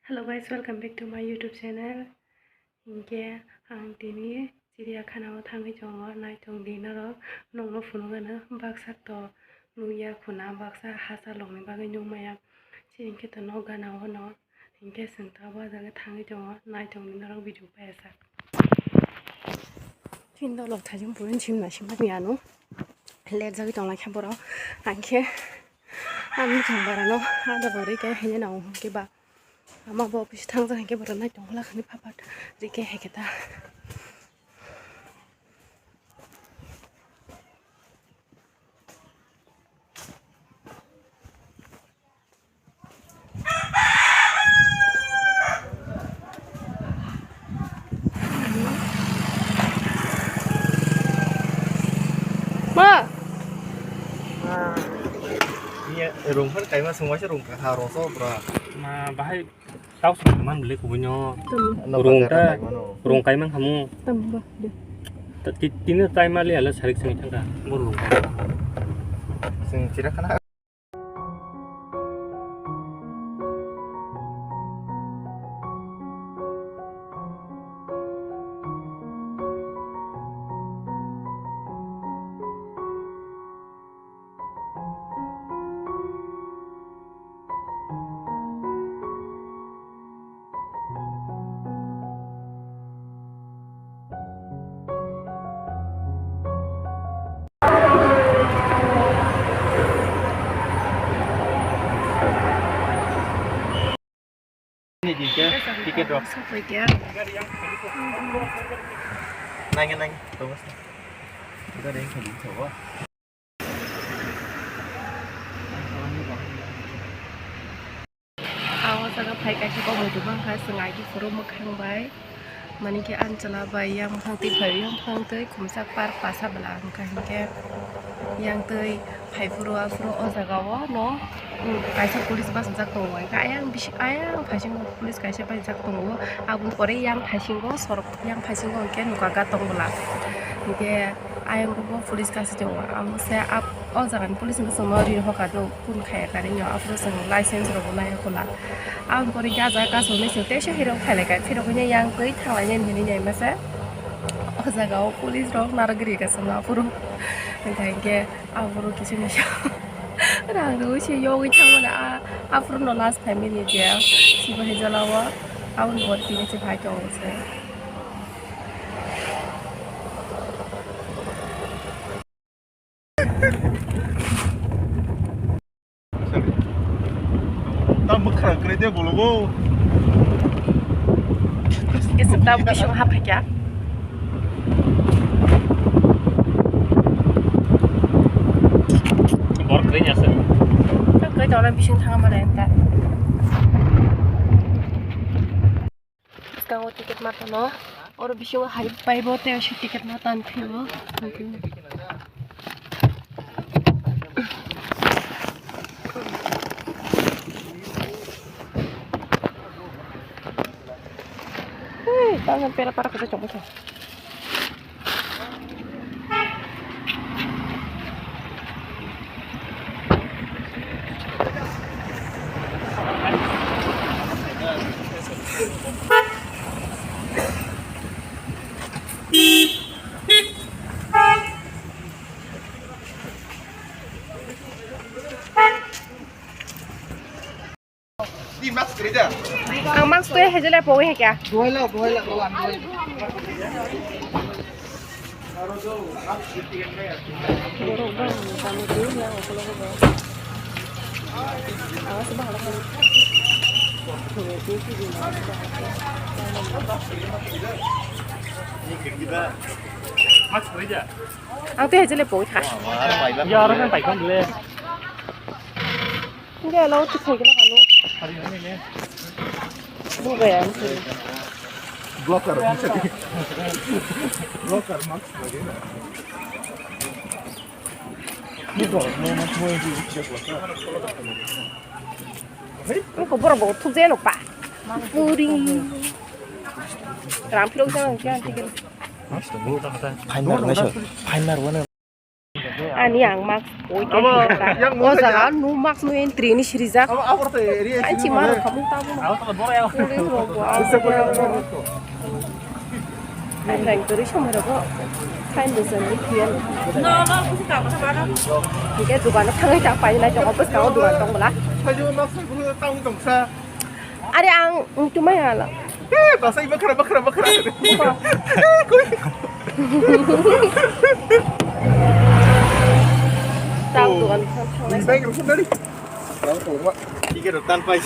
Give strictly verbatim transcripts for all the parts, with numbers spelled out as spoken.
Hello guys, welcome back to my YouTube channel. Hinkhe ang tini chiriyakhana o thangwi tongo, naithok di norok, nokno phunukgano baksa to nukya khuna, baksa hachalokni bagwi nukmaya. Chini khe to nok gana o no, hinkhe chwng to abo jaga thangwi tongo, naithok di norok video paisa. Chini dolok thajim purin chimna simani ano, lerjagwi tonglai kha borok, ang khe. Ang bwkhang barano ada bo rikhe haino nango hwnkhe ba ama bo office thangjak hwnkhe borok naitongwlak hwnwi phapat rikhe haikhe ta. Ma. Iya, rung phan kaima sungwaisa rung kaha rosok bra. Ma bahai tau sung man beli kubuino. Rung ta, rung kaimang kamu. Tini tai mali ala sarik sing thangka. Bor rung kaimang. Sing chira khana. Ticket rok. Nangya, nangya. Tunggu sini. Kita ada yang kayak gitu, wah. Ang o jaga phai kaisa kokmoi tubang kha, chwng aigwi phuru mwkhang bai, mani khe ani chwla bai yang buphang twi phai, yang buphang twi khumsa par pasa bwla wngkha, hinkhe yang twi phai phuru aphuru o jaga o no, um, kaisa police bachajak tongo, hinkhe ayang bisi, ayang phaisingo police kaisa paijak tongo, aboni pore yang phaisingo sorok, yang phaisingo hinkhe nokha gatong bwla, hinkhe. Ayang bo police kaisa tongo. Amo se ap-, o jaga ni police hwnkhe chwngno ri hoka do, kun khaya kari no. Aphuru chwng license rok bo nai hokola. Aboni pore khe ah jaga kaisa hwnwi chwng teisa hero khailai kha. Phirok hwnwi yang twi thanglainani hinwi nai masa. O jaga o police rok narwk ri ka chwngno aphuru. Hinkha hinkhe aphuru kisa misa rang rwui se yogwi thangmani a, aphuru no last family je sibahi jala o. Aboni pore tini se phai tongo se. Ta mwkhra kwrwi de bologo. Kisa ta bising haphaikya. Bor kwrwi nya se. Ta kwrwi tongna bising thangma na ta. Bwskango ticket ma tono. Oro bisingo hai pai bo tei ticket ma tan phio. Hei, tangan pera para kata chong kata. Ang mask twi hai jele pogwi hai kya. Ang twi hai jele pogwi kha. Ya, orang kan paikon dulu. Enggak, laut tuh kayak gini kan, lu. Enggak ya, maksudnya. Blocker. Blocker, maksudnya. Gitu, mau, mau, mau, mau, blocker. Ini kok borok-borok thuk jeno pa. Puri. Ram philok jang kya tikin. Phaimar nai so. Phaimar wana. Ani ang mask poi khe. Abo, yang o jaga nu mask no entry ni sirijak. Abo, abo to area. Ai, sini chi maro mana? Kamu tamu. Abo to boro ya. Police rok bo. Bisa, bisa, bisa. Ang rang turi somoi rogo. Fine, bisa ni kian. No, no, busi ka, busi ka. Hingke dukan thangwi ta pai nai tongo, bwskango dukan tong bwla. Sajo mask puro tang tong sa. Are ang tumai hala. Eh, basa iba khara, bakra, bakra. Tang dukan thangnai. Bag rukun dari. Tang tong ma. Tiket tan pai.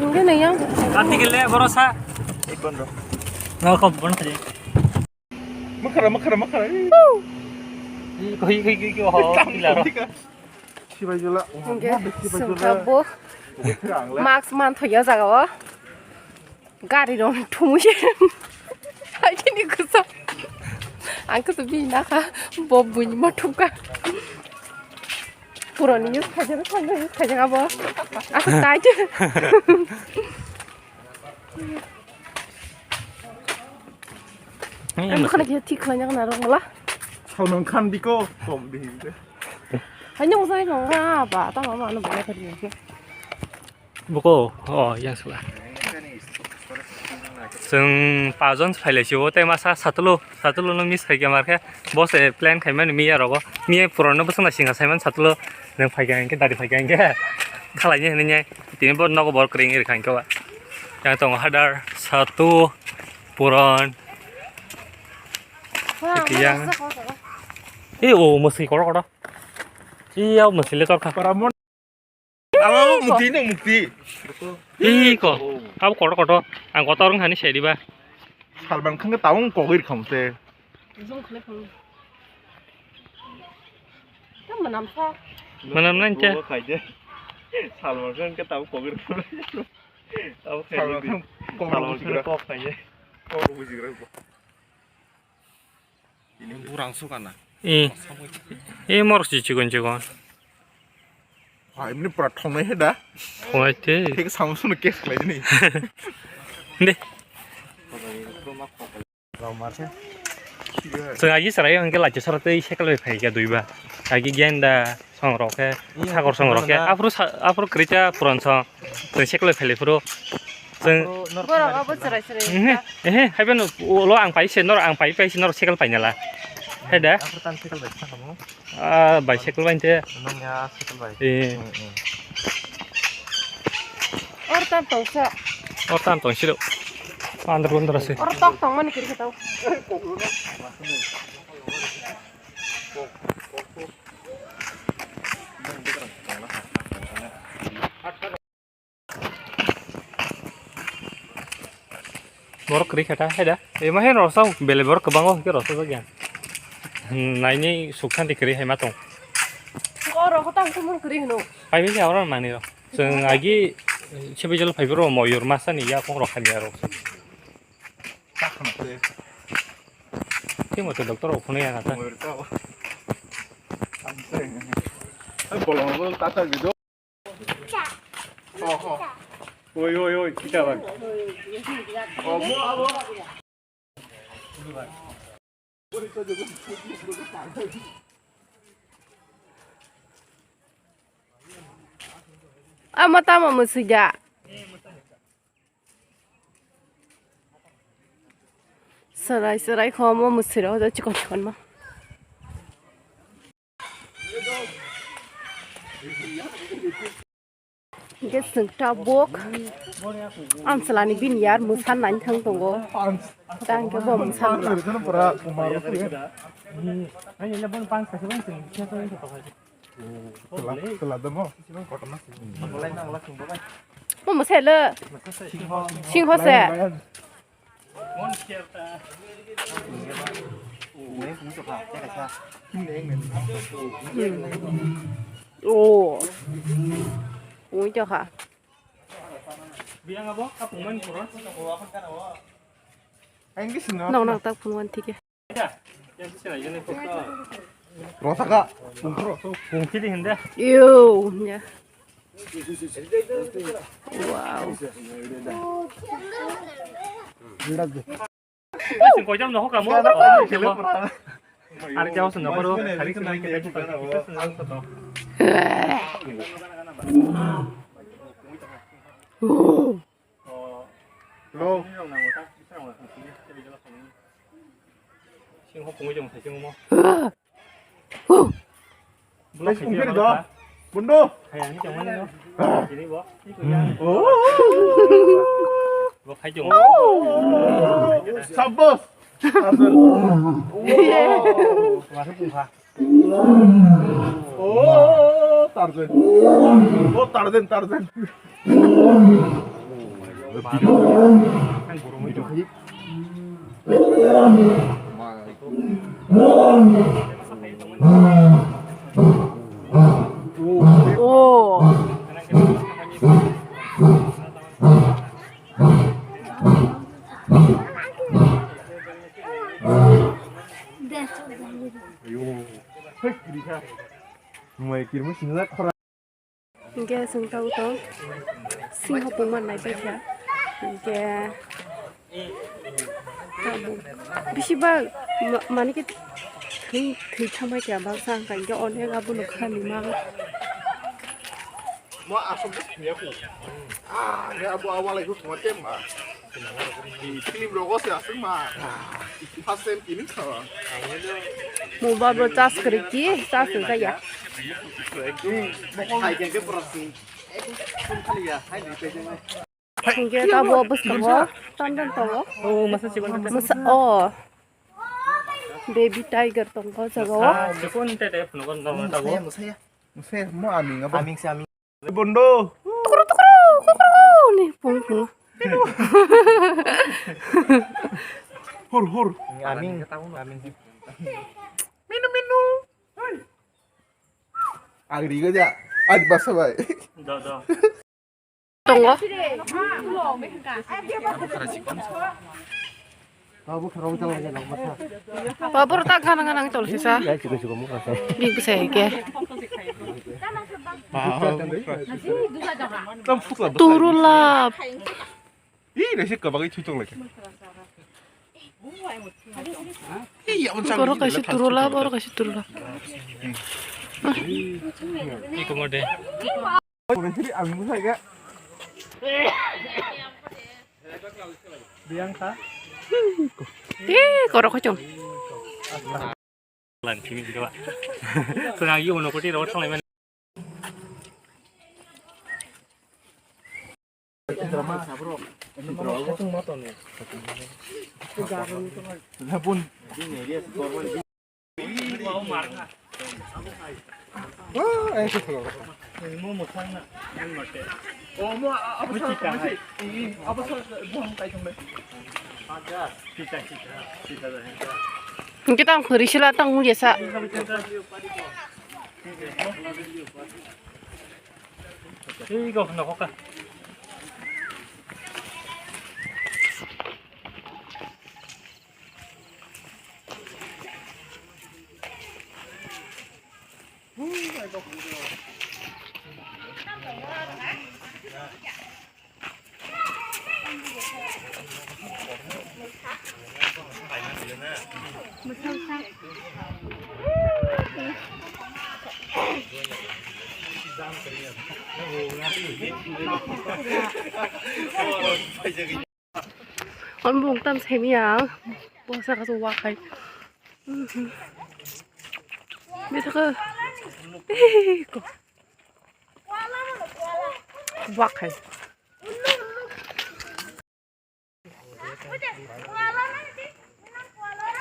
Nunggu nai yang. Kati kele borosa. Ikon ro. Nggak kau bukan tadi. Makara, makara, makara. Ih, koi, koi, koi, koi, oh, gila, ro. Sibai jula. Hingke sengkha bo mask manthoya jaga o. Gari rok thumui se. Haikhe ni kusa. Ang kusa bini nakha bo buini ma thumkha. Puroni use khaijak, sangha use khaijak abo. Aswk tight. Ang khana khe thik khlaina kana rok mala. Saunang khan diko kom di hinde. Haino ujai no ra ba ta mama no ba kari. Buko, oh, yang sula. Chwng pajon phailai si o tei masa satulu, satulu no miss khai khe mar khe. Bo se plan khai mani miya rogo. Miya puron no bwswk na singa sai man satulu. Nang phai khe hingke dari phai khe hingke. Khalai ni hinui tini bo nogo bor kring ri khain khe ba. Yang tongo hadar, satu, puron. Yang. Eh, oh, mesti kotor kotor. Iya, mesti le kotor. Abo mukti no mukti. Ih ko. Abo kotor kotor. Ang kotor wng hani sedi ba. Salman Khan ke tawng kogir khamte. Zoom khle phang. Tam manam sa. Manam nang cha. Salman Khan ke tawng kogir khamte. Tawng Salman Khan kogir khamte. Salman Khan kok khaye. Kok bujigra. Burang sukana. Eh. Eh, morok si chikon chikon. Ah, ini pura thongnai he da. Thongnai te. Thik samo suno case khlai ni. De. Chwng agi sarai ang ke lachi sara tei sekal bai phai ga dui ba. Agi genda. Song rok khe, iya, sakor song rok khe, aphuru sa-, aphuru kwrwi cha puron song. Chwng sekle phele phuru. Chwng borok abo chwrai chwrai. Ehe, ehe, haiben ulo ang pai se, nor ang pai pai se, nor sekle pai nala. Hai da? Aphuru tan sekle bai sakamo. Ah, bai sekle bai te. Nang ya sekle bai. Eh. Hmm, hmm. Or tan tong sa. Or tan tong siro. Andar gondar ase. Or tok tong mani kiri tau. Borok kwrwi khe ta, hai da? Ema he rosao, belai borok kwbango hwnkhe rosao jak ya. Hmm, naini suk santi kwrwi hai ma tong. O rok tang tumung kwrwi hwno. Hai misa oro mani rok. Chwng agi, eh, sebejol phai boro moyur masa ni yakung rok hamya rok. Tei mote doctor rok phunui ya nata. Oi, oi, oi, kita bang. Amo tamo musuja. Serai serai khomo musiro do chikon chikon ma. Hingke chwng tabuk amchwlani bini yar mwsa nani thang tongo. Ta hingke bo mwsa nani. Mo mwsai le. Singho se. Oh. Ui to ha. Nong nang tak phunwan thike. Rosaka, pungkro. Pungkiri hinde. Yo, ya. Wow. Sing koidam no hoka mo. Ari jauh sini, baru hari kena kita buka, kita senang satu. Hello. Sing hopung jong sai sing mo. Guys, umpir do. Bondo. Hai, ani jong mani do. Sini bo. Oh. Bo khai jong. Oh. Sabos. Tarzan. Wow. Masa pungkha. Oh, Tarzan. Oh, Tarzan, Tarzan. Oh. Mai kirmu sinna khora. Hingke chwng tabuk tong sing hopung man nai paikha. Hingke tabuk bisi bak ma-, mani khe thwi, thwi thangbai kha baksa hingka hingke onek abono khani ma. Mo aswk de thwiya kho. Ah, ya bo awalai kho thuma tem ba. Film rogo se aswk ma. First time kini khawa. Mo ba bo chas kri ki, chas ni kaya. Hai ke ke pura si. Ekdom khali ya, hai ni pe jeng. Hingke tabo bwskango tandon tongo. Oh, masa chikon tete. Masa, oh. Baby tiger tongo jaga o. Masa chikon tete phunukon tongo tabo. Masa ya, masa ya. Masa ya, mo aming abo. Aming se aming. Bondo. Tukru, tukru, kukru, ni pung, pung. Hur, hur. Aming, aming. Minu, minu. Hai. Agri ko ja. Aj basa bai. Do, do. Tongo. Ba, boro ta gana gana tol sisa. Big bwsai ke. Turula. Ih, naisik kabagwi thwi tong lai. Ih, aboni Boro kaisa turula, boro kaisa turula. Ih, komode. Tei korok kochong. Lan simi sini, Pak. Sengaja mau nukul di rawat sama. Hingke tang khori sila tang mulia sa. Hwn bung tam semi ang. Bung saka se wakai. Bithaka. Wakai.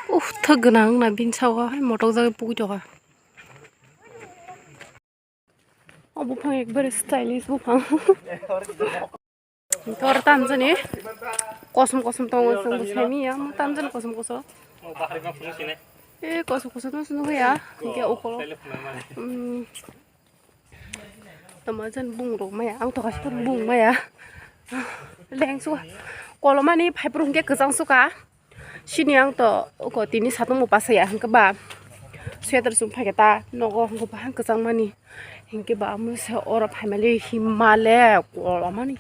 Uf, thwk gwnang na bini saka hai motok jagwi pugui tongkha. O buphang ekbare stylish buphang. Tor tamjani kosom kosom tongo, chwng bwsai miya tamjani kosom kosom. E kosom kosom tong sunu ya, hingke okolo. Tama jan bung rok maya, ang to kaisa bung maya. Leng suka. Kolomani phaiphuru hingke kwchang suka. Sini ang to uko tini satung bo pasaya hingke ba sweater chum phaikhe ta nogo hingke bahang kwchang mani hingke ba amo se oro phaimali himale kolomani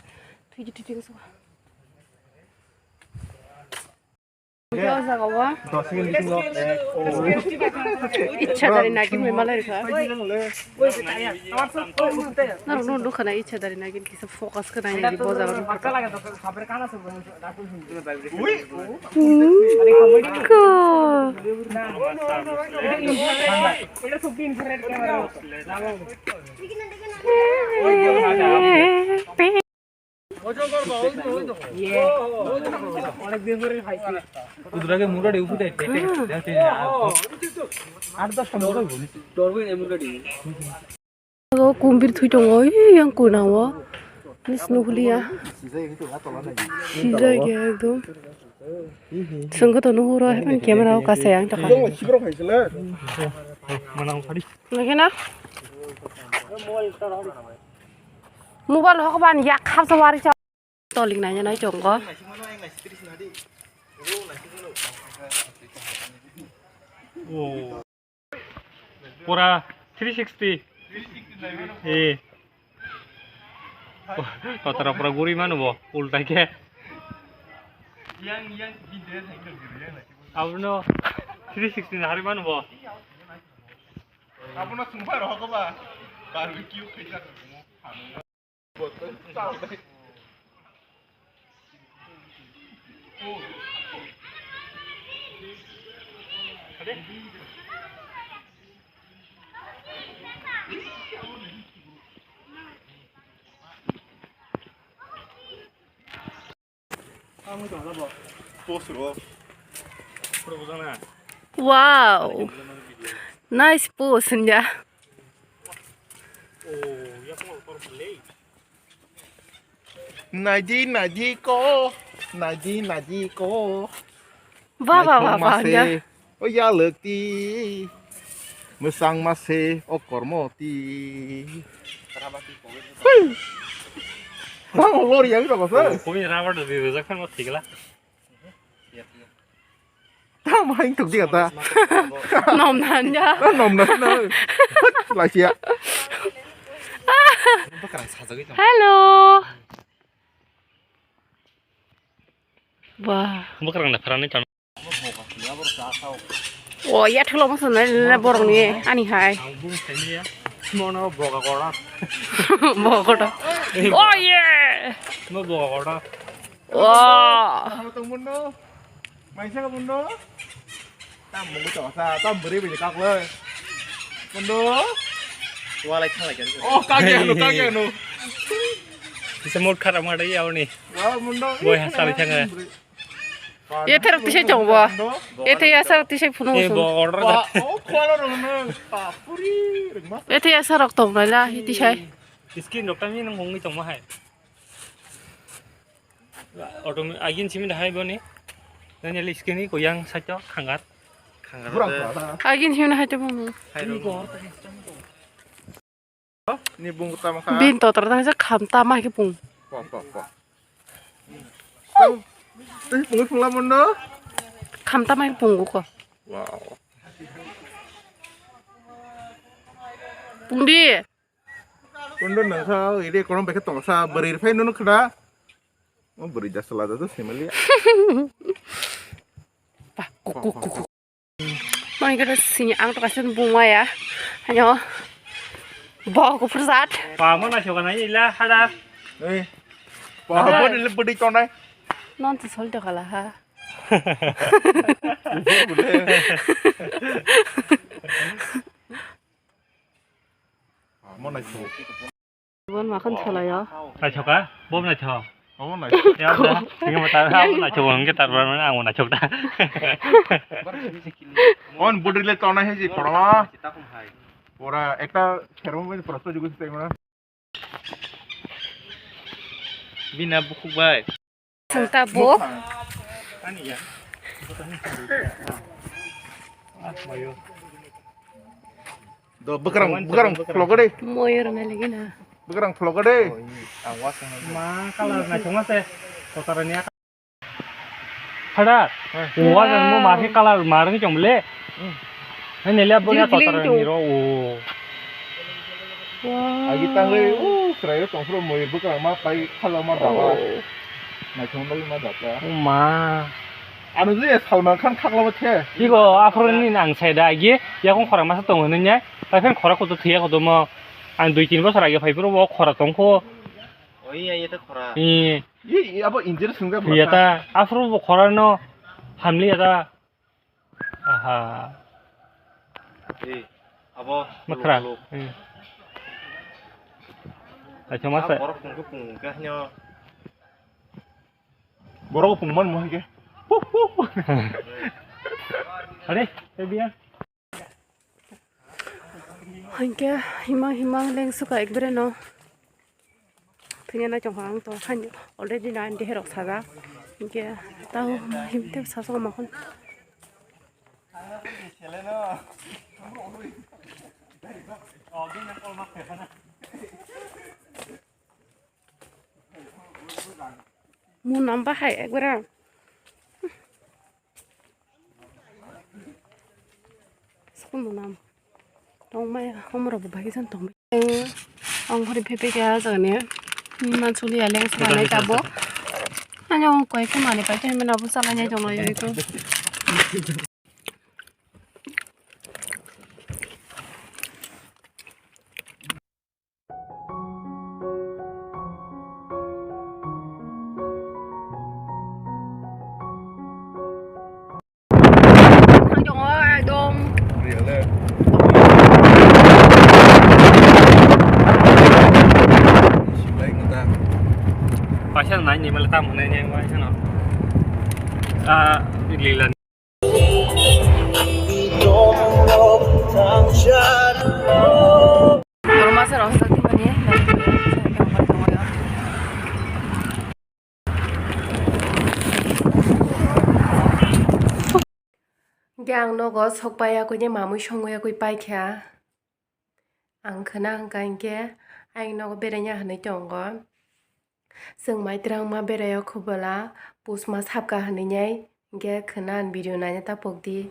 thwiki thwiki suka. Yo, jaga wa. Ichha dari nagin me malai kha. Nang no dukha na ichha dari nagin kisa focus kha nai di boja. Ko. Kumbir thui tongo, yang kuna o. Nis nuhliya. Sijak ya ekdom. Sengkho to nuhuro, hepan camera o kasai ang takha. Lagi na? Mobile hok ban yak khap sa wari cha. Tolik nai nai chongo. Pura three sixty. Eh. Kotoro pura guri mano bo, ulta khe. Abono three sixty ni hari mano bo. Abono sungpa rohok ba. Barbecue khaisa. Wow. Nice pose, ya. Naidi, naidi ko, naidi, naidi ko. Ba, ba, ba, ba, ya. O ya lwkti. Mwsang ma se o kormo ti. Bang lori yang rok sa. Kumi rama do di rojak kan mo thikla. Tam haing tuk dia ta. Nom nan ya. Nom nan na. Lai sia. Hello. Wah. Bukrang na pharani tan. O ya thelo masa na borok ni ani hai. Mono boga kora. Boga kora. Oh yeah. Mo boga kora. Wah. Maisa ka mundo. Tam mungu chawasa, tam beri beri kak le. Mundo. Walai khalai kan. Oh, kage anu, kage anu. Bisa mood kharap ma dai yauni. Wah, mundo. Boy hasal changa. Ye therok tisai chong bo. Ye the yasa tisai phunu. Eh, bo order. Oh, khwalo rong no. Papuri rengma. Ye the yasa rok tong nai la hi tisai. Skin rok tami nang hongni tong ma hai. Auto agin simi dahai boni. Nani list kini ko yang sacho khangar. Khangar. Agin simi dahai to boni. Ni bung tama kha. Bin to tra ta kham tama ki bung. Po po po. Tang. Tei bung phungla mondo. Kham tama ki bung ko. Wow. Bung di. Kondo nangkha, ide kono bekhe tongsa, bwrwi rwphai nono khna. O bwrwi da chwla da do similia. Mani khe sini ang to kaisa bung maya. Ano. Bo kuphur jat. Pa mo na choka na ila hada. Eh. Pa mo ni le bwrwi tonai. Non to sol to kala ha. Mo naisuk. Bon makan solayo. Naisukha? Bo naisuk. Omo naisuk. Ya da. Ini mata ha bo naisuk hingke tarbar mana ang naisuk da. On budri le tona he ji korma. Pura ekta sermo prosto jugu site mana. Bina bukhuk bai. Sengta bo. Do bwkrang bwkrang vlog de. Moyor na lagi na. Bwkrang vlog de. Ma color na chuma se. Kotara niya. Hada. Wa mo ma ke color mar ni chom le. Hai nele abo ya kotor ni ro o. Agi tangle u krayo tongphro moi bwkrang ma pai khala ma daba. Naithong dali ma daba. O ma. Ano je Salman Khan khaklabo the. Higo aphuru ni nang sai da agi yakung khora masa tong hwnwi nya. Tai phen khora kutu thwiya kutu mo. Ang dui tin bosor age phai phuru bo khora tong kho. Oi ya ya ta khora. Ee. Ye abo injir sungja thwiya ta. Aphuru bo khora no hamli ya ta. Aha. Ee. Abo. Makhra. Luk, luk. Ee. Acha masa. Borok tong khe pung khe hanyo. Borok pungman mo hai khe. Are, te biya. Hinkhe himang himang lengsuka ekbare no. Thwngya nai tongkha ang to hani already nine deherok sajak. Hinkhe tao himte sasok makhon. Munam bahai ekbare. Sukun munam. Tongmai homro bo bagi san tongmai. Ang hori pepe kya jani. Ni man suli aleng suli tabo. Ani ang koi ke mani pai ke mena bo sala nyai tongmai itu. Ang tongo ekdom. Paisa nai ni mele tam hwnai ni ang bai sano. Ah, lila. Borok masa rok sak di mani. Hingke ang nogo sok pai yakui ni mamui songwi yakui paikha. Ang khna hwnkha hinkhe ayang nogo beraina hinwi tongo. Chwng mai twrangma beraio Khubula, pusma sapkha hinwi nai, hinkhe khna ang video naina ta pokdi.